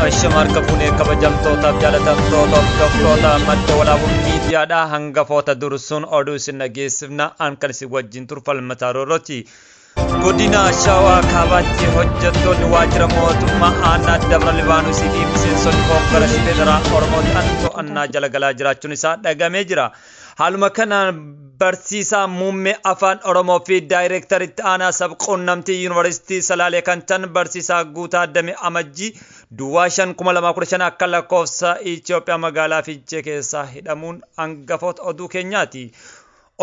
Ashama harka fuunee kabajamtootaaf jaalatamtoota hordoftoota Madda Walaabuu Miidiyaadha. Hangafoota dursuun oduu isin dhageessifna. An kan isin wajjin turu Falmataa Roorrooti. Godina Shawaa Kaabaatti hojjettoonni waajjira mootummaa aanaa Dabra Libaanosii fi miseensonni Koongiresii Federaa Oromoo ta'an to'annaa jala galaa jiraachuun isaa dhagamee jira. Haaluma kanaan barsiisaa muummee Afaan Oromoo fi daayireektar itti aanaa sabquunnamtii Yuunivarsiitii Salaalee kan ta'an barsiisaa Guutaa Damee Amajjii Duwwaa 5 2015 akka lakkoofsa Itoophiyaa magaalaa Fiichee keessaa hidhamuun hangafoota oduu keenyaati.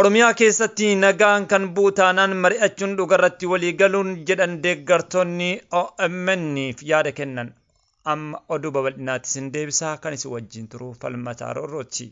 Oromiyaa keessatti nagaan kan bu'u taanaan mari'achuun dhugarratti walii galuun jedhan deeggartoonni OMN yaada kennan. Amma oduu babal'inaatti isin deebisaa, kan isin wajjin turu Falmataa Roorrooti.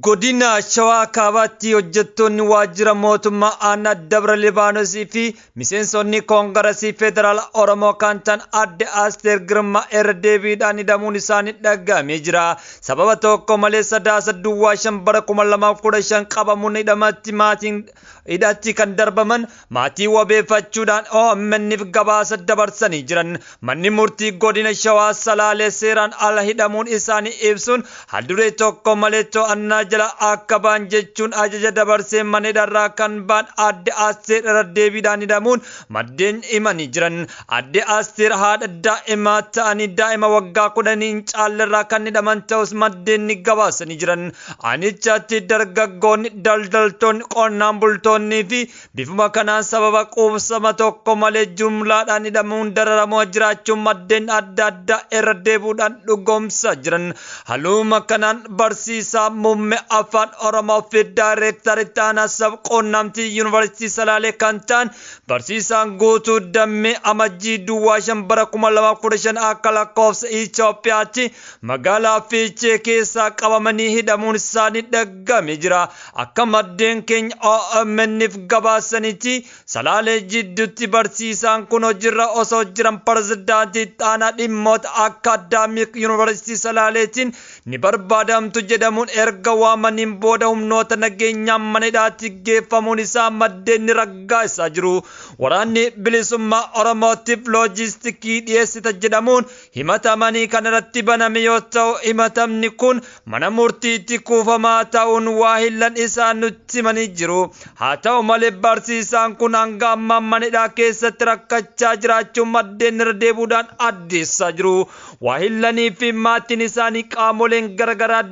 Godina Shawaa Kaabaatti hojjettoonni waajjira mootummaa aanaa Dabra Libaanosii fi miseensonni Koongiresii Federaala Oromoo kan ta'an adde Asteer Girmaa irra deebiidhaan hidhamuun isaanii dhaga'amee jira. Sababa tokko malee Sadaasa duwwaa 5 bara 2015 qabamuun hidhamatti maatiin hidhatti kan darbaman maatii wabeeffachuudhaan OMN'f gabaasa dabarsanii jiran. Manni murtii godina Shawaa Salaalee seeraan ala hidhamuun isaanii ibsuun haalduree tokko malee to'annaa jala akka ba'an jechuun ajaja dabarsee mana hidhaarraa kan ba'an adde Asteer irra deebiidhaan hidhamuun maddeen himanii jiran. Adde Asteer haadha daa'imaa ta'anii daa'ima waggaa 10 hin caallerraa kan hidhaman ta'us maddeen ni gabaasanii jiran. Aanichatti dargaggoonni, daldaltoonni, qonnaan bultoonnii fi bifuma kanaan sababa quubsama tokko malee jumlaadhaan hidhamuun dararamoo jiraachuun maddeen adda addaa irra deebuudhaan dhugoomsaa jiran. Haaluma kanaan barsiisaa muummee Afaan Oromoo fi daayireektar itti aanaa sabquunnamtii Yuunivarsiitii Salaalee kan ta'an barsiisaan Guutuu Dammee Amajjii duwwaa 5 bara 2015 akka lakkoofsa Itoophiyaatti magaalaa Fiichee keessaa qabamanii hidhamuun isaanii dhaggamee jira. Akka maddeen keenya OMN'f gabaasanitti Salaalee jidduutti barsiisaan kun hojiirra osoo jiran pirezidaantii itti aanaa dhimmoota akkaadaamik Yuunivarsiitii Salaaleetiin ni barbaadamtu jedhamuun erga waamaniin booda humnoota nageenyaan mana hidhaatti geeffamuun isaa maddeen ni raggaasaa jiru. Waraanni bilisummaa Oromootiif loojiistikii dhiyeessita jedhamuun himatamanii kan irratti baname yoo ta'u, himatamni kun mana murtiitti kuufamaa ta'uun waa hillan isaa nutti himanii jiru. Haa ta'u malee barsiisaan kun hanga ammaa mana hidhaa keessatti rakkachaa jiraachuun maddeen irra deebuudhaan addeessaa jiru. Waa hillanii fi maatiin isaanii qaamoleen garaagaraa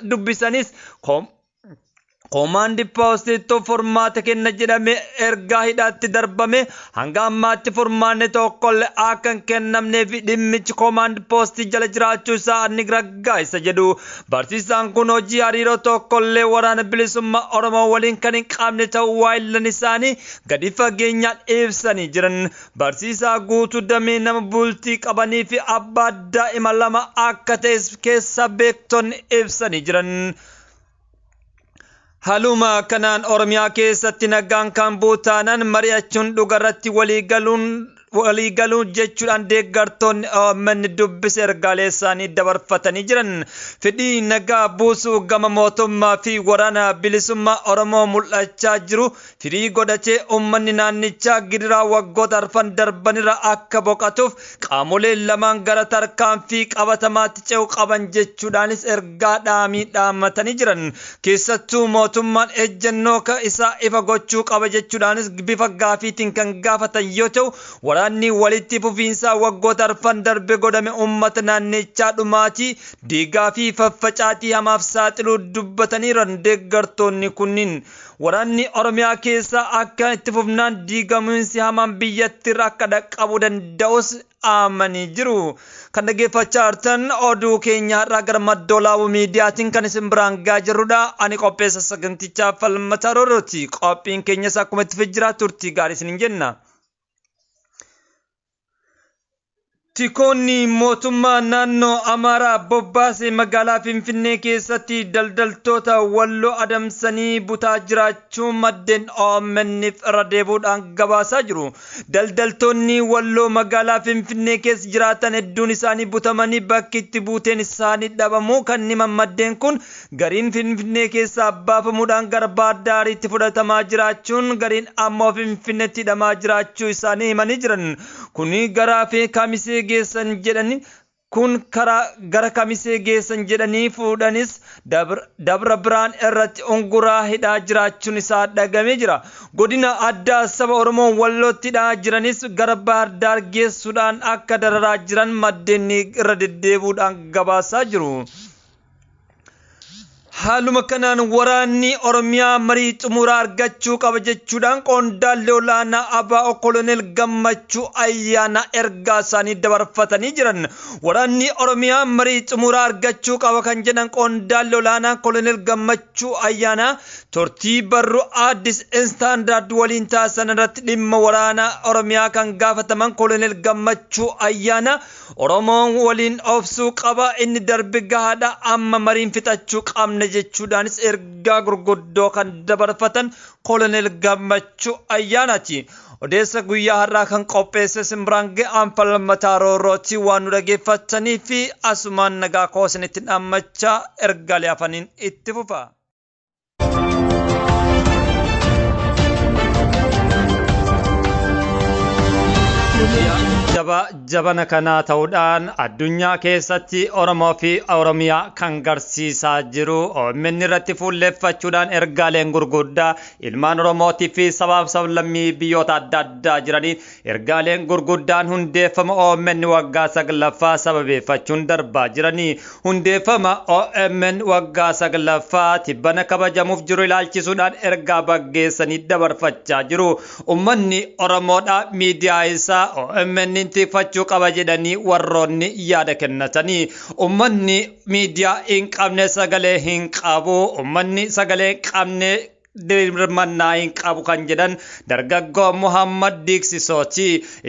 dubbisanis Koomaandi poostiitu furmaata kenna jedhamee ergaa hidhaatti darbame hanga ammaatti furmaanni tokkollee akka hin kennamnee fi dhimmichi koomaandi poostii jala jiraachuu isaa ni raggaasa jedhu. Barsiisaan kun hojii hariiroo tokkollee waraana bilisummaa Oromoo waliin kan hin qabne ta'uu waayillan isaanii gadi fageenyaan ibsanii jiran. Barsiisaa Guutuu Damee nama bultii qabanii fi abbaa daa'ima 2 akka ta'es keessa beektonni ibsanii jiran. Haaluma kanaan Oromiyaa keessatti nagaan kan bu'u taanaan mari'achuun dhugarratti walii galuun jechuudhaan deeggartoonni OMN dubbise ergaalee isaanii dabarfatanii jiran. Fedhii nagaa buusuu gama mootummaa fi waraana bilisummaa Oromoo mul'achaa jiru firii godhatee uummanni naannichaa gidiraa waggoota arfan darbanirra akka boqotuuf qaamoleen lamaan gara tarkaanfii qabatamaatti ce'uu qaban jechuudhaanis ergaa dhaamii dhaammatanii jiran. Keessattuu mootummaan ejjennoo isaa ifa gochuu qaba jechuudhaanis bifa gaafiitiin kan gaafatan yoo ta'u, waraanni walitti fufiinsaa waggoota arfan darbe godhame uummata naannichaa dhumaatii, diigaa fi faffacaatii hamaaf saaxiluu dubbataniiran deeggartoonni kunniin. Waraanni Oromiyaa keessaa akka itti fufnaan diigamiinsi hamaan biyyattiirra akka dhaqqabuu danda'us dhaamanii jiru. Kan dhaggeeffachaa jirtan oduu keenya har'aa gara Madda Walaabuu Miidiyaatiin kan isin biraan gahaa jirrudha. Ani qopheessa sagantichaa Falmataa Roorrooti. Qophiin keenyas akkuma itti fijjiraa turtii gaarii isiniin jenna. Tikoonni mootummaa naannoo Amaaraa bobbaase magaalaa Finfinnee keessatti daldaltoota Walloo adamsanii butaa jiraachuu maddeen OMN'f irra deebuudhaan gabaasaa jiru. Daldaltoonni Walloo magaalaa Finfinnee keessa jiraatan hedduun isaanii butamanii bakki itti buuteen isaanii dhabamuu kan himan maddeen kun, gariin Finfinnee keessaa baafamuudhaan gara Baahir Daariitti fudhatamaa jiraachuun, gariin ammoo Finfinneetti hidhamaa jiraachuu isaanii himanii jiran. Kuni garaa fi Kamisee geessan jedhani kun karaa gara Kamisee geessan jedhanii fuudhanis Dabra Biraan irratti unguraa hidhaa jiraachuun isaa dhagamee jira. Godina addaa saba Oromoo Wallootti hidhaa jiranis gara Baahir Daar geessuudhaan akka dararaa jiran maddeen irra deddeebi'uudhaan gabaasaa jiru. Haaluma kanaan waraanni Oromiyaa marii xumuraa argachuu qaba jechuudhaan qondaalli olaanaa ABO Koloneel Gammachuu Ayyaanaa ergaa isaanii dabarfatanii jiran. Waraanni Oromiyaa marii xumuraa argachuu qaba kan jedhan qondaalli olaanaa Koloneel Gammachuu Ayyaanaa turtii barruu Addis Standard waliin taasisan irratti dhimma waraanaa Oromiyaa kan gaafataman Koloneel Gammachuu Ayyaanaa Oromoon waliin obsuu qaba, inni darbe gahaadha, amma mariin fixachuu qabna jechuudhaanis ergaa gurguddoo kan dabarfatan Koloneel Gammachuu Ayyaanaati. Odeessa guyyaa har'aa kan qopheesse Simbiraan Ga'aan Falmataa Roorrootii waan nu dhageeffatanii fi asumaan nagaa koo isinitti dhaammachaa ergaalee hafaniin itti fufa. Jaba jabana kanaa ta'uudhaan addunyaa keessatti Oromoo fi Oromiyaa kan garsiisaa jiru OMN irratti fuulleeffachuudhaan ergaaleen gurguddaa ilmaan Oromootii fi sabaaf sablammii biyyoota adda addaa jiranii ergaaleen gurguddaan hundeeffama OMN waggaa 9ffaa sababeeffachuun darbaa jiranii. Hundeeffama OMN waggaa 9ffaa tibbana kabajamuuf jiru ilaalchisuudhaan ergaa baggeessanii dabarfachaa jiru. Uummanni Oromoodhaa miidiyaa isaa OMN tikfachuu qaba jedhanii warroonni yaada kennatanii. Uummanni miidiyaa hin qabne sagalee hin qabu. Uummanni sagalee hin qabne dirmannaa hin qabu kan jedhan dargaggoo Muhammad Diiksisooti.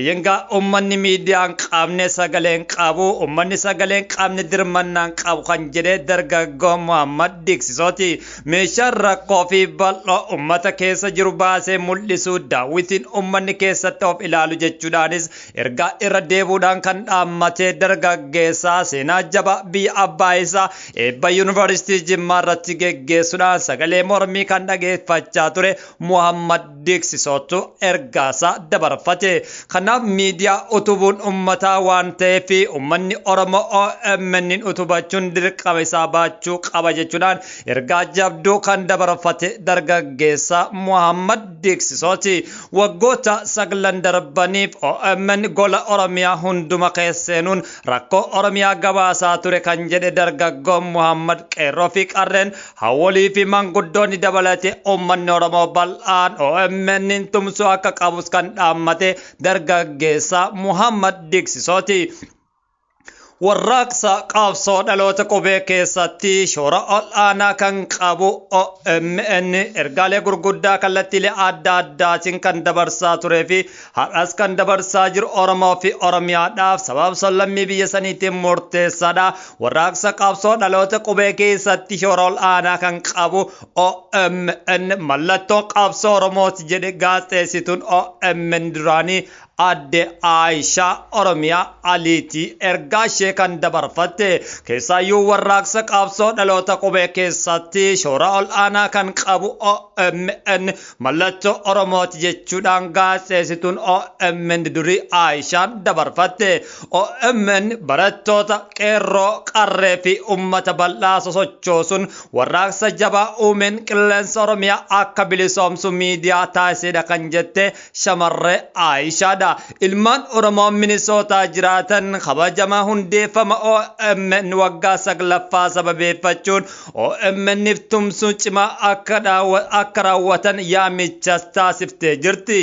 Yengaa uummanni miidiyaa hin qabne sagalee hin qabu. Uummanni sagalee hin qabne dirmannaa hin qabu kan jedhe dargaggoo Muhammad Diiksisooti. Meeshaan rakkoo fi bal'oo uummata keessa jiru baasee mul'isuu daawwitiin uummanni keessatti of ilaalu jechuudhaanis ergaa irra deebuudhaan kan dhaammatee dargaggeessaa seenaa jabaa biyya abbaa isaa eebba yuunivarsiitii Jimmaa irratti geggeessuudhaan sagalee mormii kan dhageeffachaa ture Muhammad Diiksisootu ergaasaa dabarfate. Kanaaf miidiyaa utubuun uummataa waan ta'eef uummanni Oromoo OMN utubachuun dirqama isaa baachuu qaba jechuudhaan ergaa jabduu kan dabarfate dargaggeessaa Muhammad Diiksisooti. Waggoota 9 darbaniif OMN gola Oromiyaa hunduma keesseenuun rakkoo Oromiyaa gabaasaa ture kan jedhe dargaggoo Muhammad qeerroo fi qarreen hawwolii fi manguddoonni dabalate uummanni Oromoo bal'aan OMN tumsuu akka qabus kan dhaammate dargaggeessaa Muhammad Diiksisooti. Warraaqsa qabsoo dhaloota qubee keessatti shoora ol'aanaa kan qabu OMN ergaalee gurguddaa kallattiilee adda addaatiin kan dabarsaa turee fi har'as kan dabarsaa jiru Oromoo fi Oromiyaadhaaf sababa sablammii biyya saniitiin murteessaadha. Warraaqsa qabsoo dhaloota qubee keessatti shoora ol'aanaa kan qabu OMN mallattoo qabsoo Oromooti jedhe gaazexeessituun OMN duraanii Adde Aayishaa Oromiyaa Aliitii ergaa ishee kan dabarfatte. Keessaayyuu warraaqsa qabsoo dhaloota qubee keessatti shoora ol'aanaa kan qabu OMN mallattoo Oromooti jechuudhaan gaazexeessituun OMN durii Aayishaan dabarfatte. OMN barattoota qeerroo qarree fi uummata bal'aa sosochoosuun warraaqsa jabaa uumeen qilleensa Oromiyaa akka bilisoomsu miidiyaa taasisedha kan jette shamarree Aayishaadha. Ilmaan Oromoo Minisootaa jiraatan kabajamaa hundeeffama OMN waggaa 9ffaa sababeeffachuun OMN tumsuu cimaa akka raawwatan yaamicha taasiftee jirti.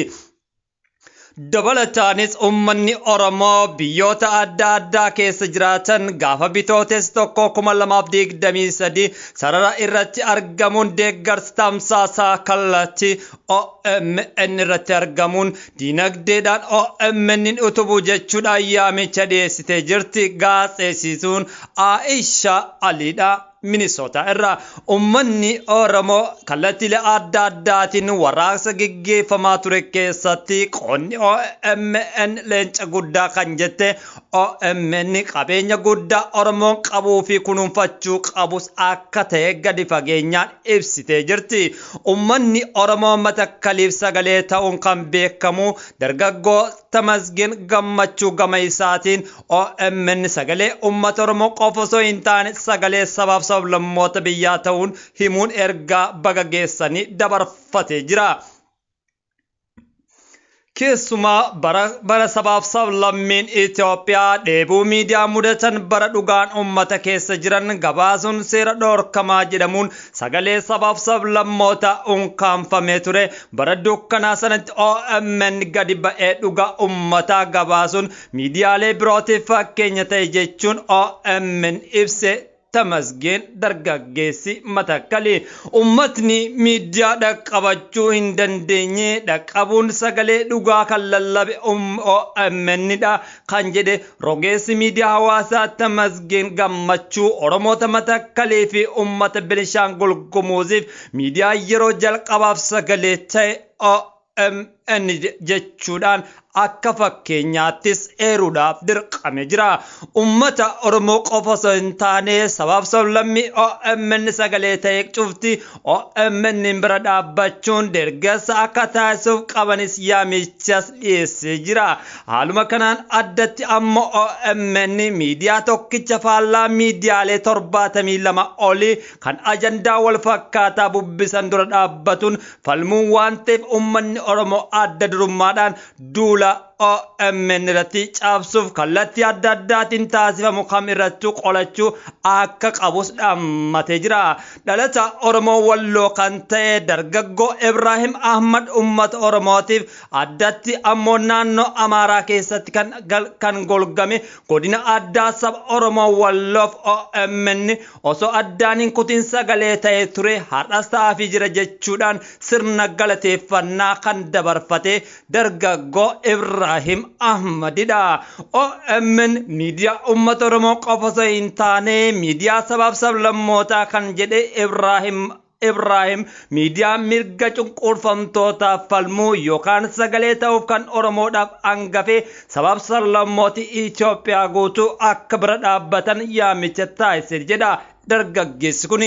Dabalataanis uummanni Oromoo biyyoota adda addaa keessa jiraatan gaafa bitootes 1, 2023 sarara irratti argamuun deeggarsa tamsaasaa kallattii OMN irratti argamuun diinagdeedhaan OMN utubuu jechuudhaan yaamicha dhiyeessitee jirti. Gaazexeessituun Aayishaa Aliidha. Minisoota irraa uummanni Oromoo kallattiilee adda addaatiin warraaqsa geggeeffamaa ture keessatti qonni OMN leenca guddaa kan jette OMN qabeenya guddaa Oromoon qabuu fi kunuunfachuu qabus akka ta'e gadi fageenyaan ibsitee jirti. Uummanni Oromoo matakkaliif sagalee ta'uun kan beekamu dargaggoo Tamasgeen Gammachuu gama isaatiin OMN sagalee uummata Oromoo qofa osoo hin taane sagalee sabaaf sablammoota biyyaa ta'uun himuun ergaa baga geessanii dabarfatee jira. Keessumaa bara sabaaf sablammiin Itoophiyaa dheebuu miidiyaa mudatan bara dhugaan uummata keessa jiran gabaasuun seera dhoorkamaa jedhamuun sagalee sabaaf sablammoota unkaanfamee ture. Bara dukkanaa sanatti OMN gadi ba'ee dhugaa uummataa gabaasuun miidiyaalee birootiif fakkeenya ta'e jechuun OMN ibse. Tamasgeen dargaggeessi Matakkali. Uummatni miidiyaa dhaqqabachuu hin dandeenye dhaqqabuun sagalee dhugaa kan lallabe OMN dha kan jedhe rogeessi miidiyaa hawaasaa Tamasgeen Gammachuu Oromoota Matakkalii fi uummata Benishaangul Gumuuziif miidiyaa yeroo jalqabaaf sagalee ta'e OMN jechuudhaan akka fakkeenyaattis eeruudhaaf dirqame jira. Uummata Oromoo qofa osoo hin taane sabaaf sablammii OMN sagalee ta'e cufti OMN bira dhaabbachuun deeggarsa akka taasisuuf qabanis yaamichas dhiyeessee jira. Haaluma kanaan addatti ammoo OMN miidiyaa tokkicha faallaa miidiyaalee 72 olii kan ajandaa wal fakkaataa bubbisan dura dhaabbatuun falmuun waan ta'eef uummanni Oromoo adda durummaadhaan duula OMN irratti caabsuuf kallattii adda addaatiin taasifamu kam irrattuu qolachuu akka qabus dhaammatee jira. Dhalata Oromoo Walloo kan ta'e dargaggoo Ibrahim Ahmad uummata Oromootiif addatti ammoo naannoo Amaaraa keessatti kan golgame godina addaa saba Oromoo Walloof OMN osoo addaan hin kutin sagalee ta'ee ture har'as ta'aafii jira jechuudhaan sirna galateeffannaa kan dabarfate dargaggoo Ibrahim Ahmadidha. OMN miidiyaa uummata Oromoo qofa osoo hin taane miidiyaa sabaaf sablammootaa kan jedhe Ibrahim miidiyaa mirga cunqurfamtootaaf falmuu yookaan sagalee ta'uuf kan Oromoodhaaf hangafee sabaaf sablammooti Itoophiyaa guutuu akka bira dhaabbatan yaamicha taasise jedha dargaggeessi kun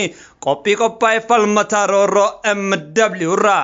qophii qophaa'e Falmataa Roorroo MW irraa.